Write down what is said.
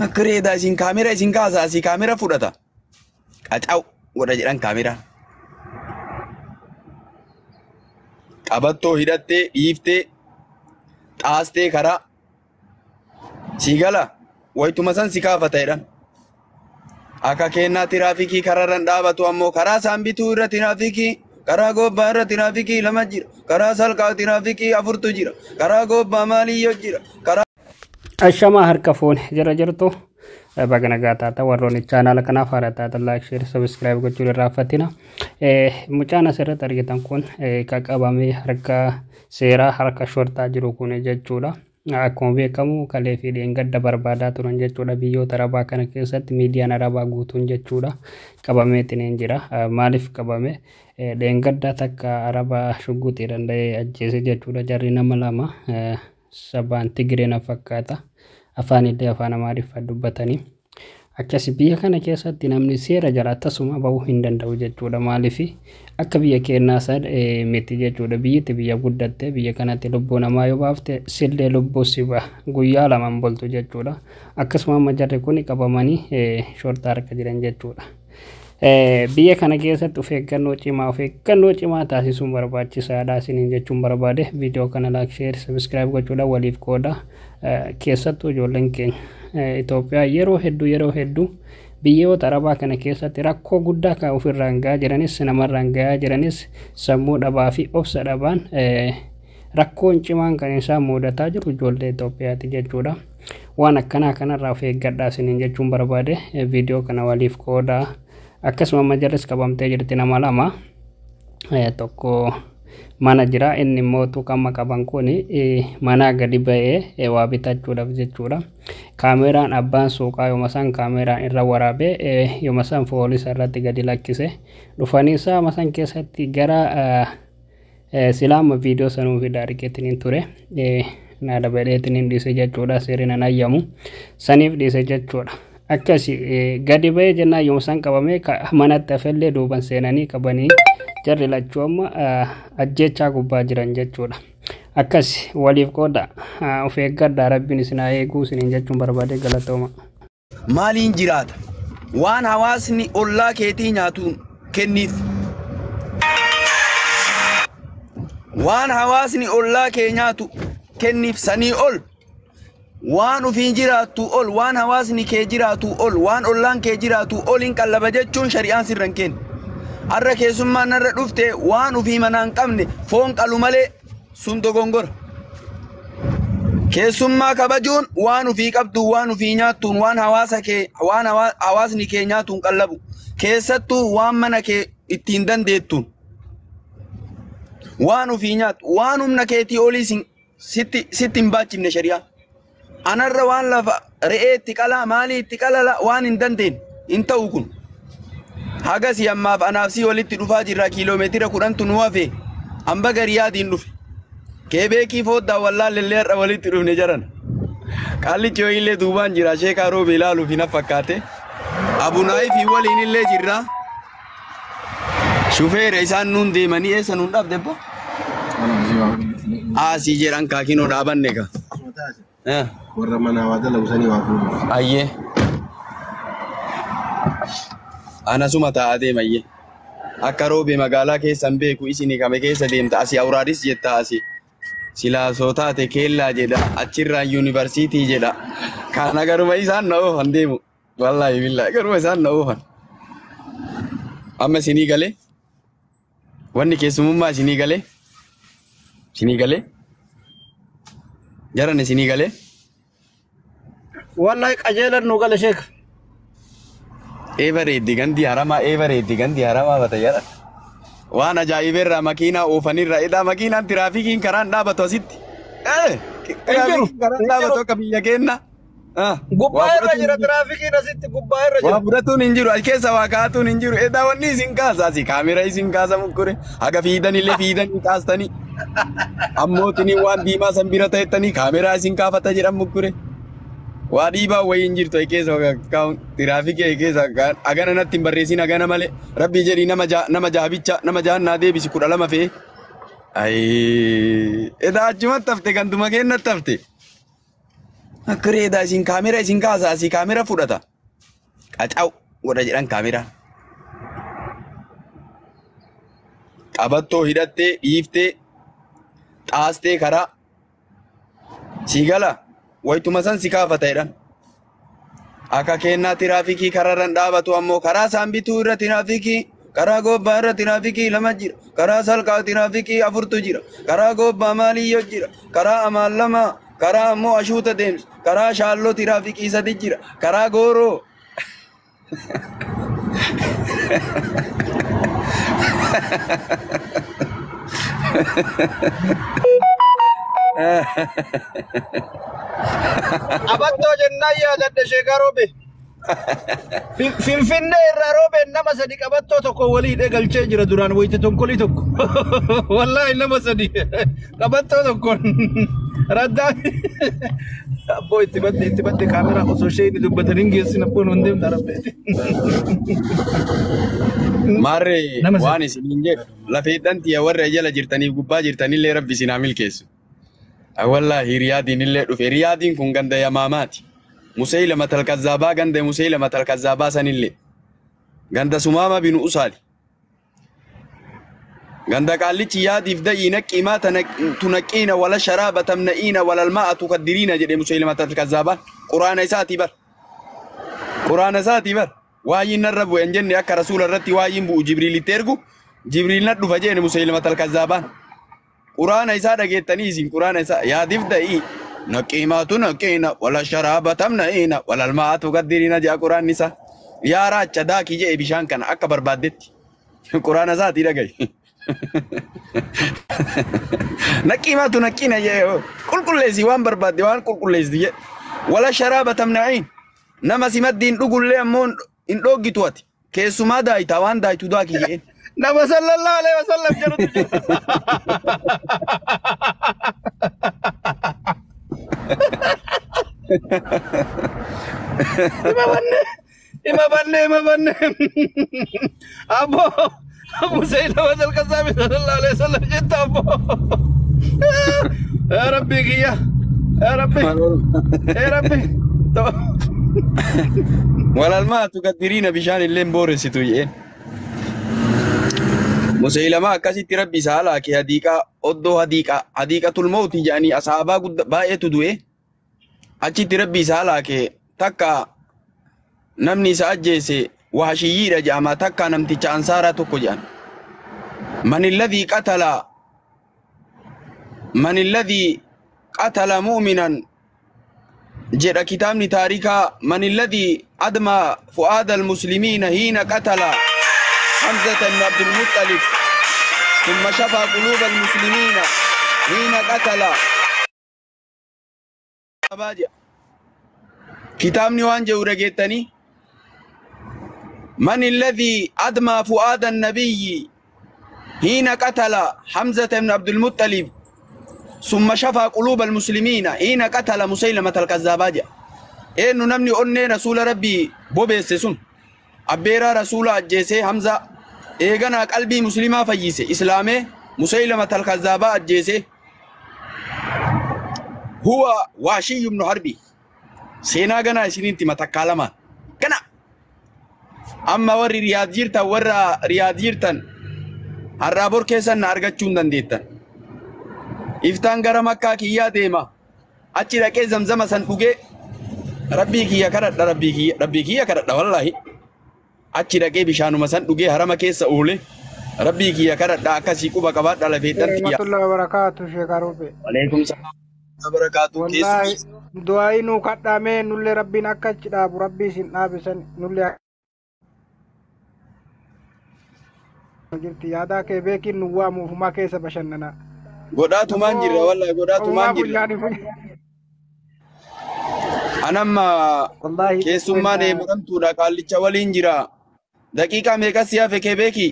Akka reedaa isin kaamera isin kaasa asii kaamera fudhata. Qacaw godha jedhan kaameraan. Qabattoo hidhattee dhiiftee xaastee karaa sii gala wayituma san si kaafata jedhan. Akka kennaa tiraafikii karaarran dhaabatu ammoo karaa saanbituu irra tiraafikii karaa gobbaa irra tiraafikii 2 jira karaa salqaa tiraafikii 4tu jira karaa gobbaa maaliyyoo jira karaa. Ashamaa harka fuune jira jirtu baga nagaa taata warroonni chaanaala kanaaf haaraa taatan like share subscribe gochuun irraa fatina. Mucaan asirratti argitan kun qaqqabamee harka seeraa harka shortaa jiru kun jechuudha. Akkuma beekamu kalee fi dheengadda barbaadaa turan jechuudha. Biyyoota Arabaa kana keessatti miidiyaan Arabaa guutuun jechuudha. Qabameetiin jira. Maaliif qabame? Dheengadda takka Araba shugguxii danda'ee ajjeese jechuudha. Jarri nama 2 sabaan Tigiree na fakkaata. Afaan illee afaan Amaariffaa dubbatanii. Akkasi biyya kana keessatti namni seera jala tasuma bahuu hin danda'u jechuudha. Maaliif akka biyya keenyaa san miti jechuudha. Biyyitti biyya guddatte biyya kanatti lubbuu namaa yoo baafte sillee lubbuu si baha guyyaa 2 boltu jechuudha. Akkasuma amma jarri kun qabamanii shortaa harka jiran jechuudha. Biyya kana keessatti of eeggannoo cimaa taasisuun barbaachisaadha isiniin jechuun barbaade. Viidiyoo kana like share subscribe gochuudhaan waliif qooda. Keessattuu ijoolleen keenya Itoophiyaa yeroo hedduu biyyoota Arabaa kana keessatti rakkoo guddaa kan ofirraan gahaa jiranis namarraan gahaa jiranis sammuu dhabaa fi obsa dhabaan rakkoon cimaan kan isaan mudataa jiru ijoollee Itoophiyaati jechuudha. Waan akkanaa kanarraa of eeggadhaa isiniin jechuun barbaade. Viidiyoo kana waliif qooda. Akkasuma amma jarris qabamtee jirti nama 2 tokko mana jira inni immoo tuqama qaban kun manaa gadi ba'ee waa bitachuudhaaf jechuudha. Kaameraan abbaan suuqaa yooma san kaameraan irra waraabee yooma san poolisa irratti gadi lakkise dhufanii saama san keessatti gara silaama viidiyoo sanuu fida argeetiniin ture na dabaleetiniin dhiise jechuudha. Seerri nan ayyamu saniif dhiise jechuudha. Akkasi gadi ba'ee jennaan yooma san qabamee manatti hafellee duuban seenanii qabanii jarri lachuu amma ajjechaa gubbaa jiran jechuudha. Akkas waliif qooda of eeggadhaa rabbiin isin haa eeguu isiniin jechuun barbaade galatooma. Maaliin jiraata? Waan hawaasni ollaa keetii nyaatuun kenniif. Waan hawaasni ollaa kee nyaatu kenniif sanii ol. Waan ofiin jiraattu ol, waan hawaasni kee jiraatu ol, waan ollaan kee jiraatu ol hin qallaba jechuun shari'aan sirra hin kennu. Har'a keessummaan narra dhufte waan ofii manaa hin qabne foon qalu malee sun dogongora. Keessummaa kabajuun waan ofii qabdu, waan ofii nyaattuun, waan hawaasa kee, waan hawaasni kee nyaatuun qallabu. Keessattuu waan mana kee ittiin dandeettuun. Waan ofii nyaattu, waan humna keetii olii sitti hin baachifne shari'aa. Anarra waan lafa re'ee itti qalaa, maalii itti qalala waan hin dandeenye hin ta'u kun. Hagas ammaaf anaaf si walitti dhufaa jirra kiiloomeetira 10tu nu hafe hamba gariyaadiin dhufe. Keebeekii fooddaa wallaallee har'a walitti dhufne jaran. Qaallichi wayiillee duubaan jira sheekaa roobe ilaaluuf hin fakkaate. Abunaayii fi waliin illee jirra. Shufeera isaan nuun deemanii eessa nuun dhabde bbo? Asii jedhan kaakinoo dhaabanne ka. Warra manaa waa dalagu sanii waa fuudhuuf. Ayyee. Anasuma taa'aa deema ayyee. Akka roobe magaalaa keessan beeku isinii kame keessa deemta asii awuraadis jetta asii. Silaasoo taate keellaa jedha achirraa yuunivarsiitii jedha. Kana garuma isaan na oofan deemu. Wallaahi billaahi garuma isaan na oofan. Amma isinii galee? Wanni keessummaa isinii galee? Isinii galee? Jaran isinii galee? Wallahi qajeelan nu gale sheek. Eebareeddi gandi haramaa eebareeddi gandi haramaa bata jedhan. Waan ajaa'ibeerraa makiinaa oofanirraa edhaa makiinaan tiraafikiin karaan dhaabatu asitti. Tiraafikiin karaan dhaabatu akka biyya keenya. Gubbaa irra jira tiraafikiin asitti gubbaa irra jira. Waa fudhatuun hin jiru keessa waa kaa'atuun hin jiru edhaa wanni isin kaasa asii kaamera isin kaasa mukkure haga fiidanillee fiidanii kaastanii. Ammootini waan diimaa san bira ta'ettanii kaameraa isin kaafata jedhan mukkure. Waa dhiibaa wayii hin jirtu keessa tiraafikii keessa agana natti hin barreessin agana malee rabbii jedhii nama jaabicha nama jahannaa deebisi 12 fe'e. Ayii edaa achumatti hafte ganduma keennatti hafte. Akka reedaa isin kaamera isin kaasa asii kaamera fudhata. Qacaw godha jedhan kaameraan. Qabattoo hidhattee dhiiftee xaastee karaa si gala wayituma san si kaafata jedhan. Akka kennaa tiraafikii karaarran dhaabatu ammoo karaa saambituu irra tiraafikii karaa gobbaa irra tiraafikii 2 jira karaa salqaa tiraafikii 4tu jira karaa gobbaa maaliyyoo jira karaa amaan 2 karaa ammoo ashuuta deemsa karaa shaalloo tiraafikii 3 jira karaa gooroo. Qabattoo jennaan yaadadhe sheekaa roobe. Finfinnee irraa roobeen nama 3 qabattoo tokko walii hidhee galchee jira duraan wayita tonkolii tokko. Wallaahi nama 3 qabattoo tokkoon raddaa. Abboo itti badde kaameraa osoo ishee inni dubbatan hin geessin abboon hin deemta rabbeeti. Maarree waan isin hin jedhu lafeedhaan tiyya warra jala jirtaniif gubbaa jirtanillee rabbi isin haa milkeessu. Wallaahi Riyaadiin illee dhufe. Riyaadiin kun ganda yamaamaati. Museylama talkazzaabaa ganda Museylama talkazzaabaa sanillee. Ganda Sumaama binu Usaali. Ganda qaallichi yaadiif da'ii naqqiimaa tunaqqiina wala sharaaba tamna'iina wala almaa'a tukaddiriina jedhe Museylama talkazzaabaan. Quraana isaatii bar. Quraana isaatii bar. Waayyiin narra bu'e hin jenne akka rasuula irratti waayyiin bu'u Jibriilitti ergu Jibriil na dhufa jeene Museylama talkazzaabaan. Quraana isaa dhageettanii isin quraana isaa yaadiif da'ii naqqiimaatu naqqiina wala sharaaba tamna'iina wala almaa'a tukaddiriina jedha quraanni isaa. Yaa raacha daakii jedhe bishaan kana akka barbaaddetti. Quraana isaatii dhaga'i. Naqqiimaatu naqqiina jedhe qulqulleessi waan barbaadde waan qulqulleessi jedhe. Wala sharaaba tamna'iin nama simaddiin dhugullee ammoo hin dhooggitu ati. Keessumaa daayitaa waan daayitu daakii jedheen. Nama sallallahu alaihi wasallam jedhutu jira. Ima banne. Abbo Museylama talkazzaabi sallallahu alaihi wasallam jetta abbo. Ya Rabbi kiyya. Ya Rabbi. Ya Rabbi. Walalmaa tukaddiriina bishaan illee booressitu jedheen. Museylama akkasitti rabbi isaa laake hadiiqaa oddoo hadiiqaa hadiiqatul mawti jedhanii asaabaa guddaa baay'eetu du'e. Achitti rabbi isaa laake takka namni isa ajjeese wahashiyyiidha jedhama takka namticha ansaaraa tokko jedhan. Man alladhii qatala mu'minan jedha kitaabni taarikaa man alladhii adma fu'aada almuslimiina hiina qatala Hamzata ibn Abdul Muttalib ثم شفى قلوب المسلمين حين قتل كتابني وان جو رجيتني من الذي أدمى فؤاد النبي حين قتل حمزة بن عبد المطلب ثم شفى قلوب المسلمين حين قتل مسيلمة الكذاب. إنه نمني أني رسول ربي بوبيسسون أبيرا رسول أجيسي حمزة إيغانا قلبي مسلمة فيسي إسلامي مسيلمة الكذاب أجيسي هو واشي بن حربي سينا غنا سنينتي متكالما كنا أما وري رياض جيرتا ورا رياض جيرتان هرابور كيسان أرجعون دنديتان إفتان غرا مكة كيا ديما أتشي ركي زمزم سنفوجي ربي كيا كرت ربي كيا كرت والله أتشي ركي بيشانو مسنفوجي هرم كيس أولي ربي كيا كرت أكاسي كوبا كبار على فيتان كيا. الله وبركاته شيخ روبي. وعليكم السلام وبركاته. والله دعائي نو كتامه نولي ربي نكتش داب ربي سن أبسن نولي jirti yaada kee beekin nu waamu ofumaa keessa bashannanaa. Godhaatumaan jirra wallahi godhaatumaan jirra. Anamma keessummaan eebbifamtuudha qaallicha waliin jira. Daqiiqaa meeqa si hafe kee beeki?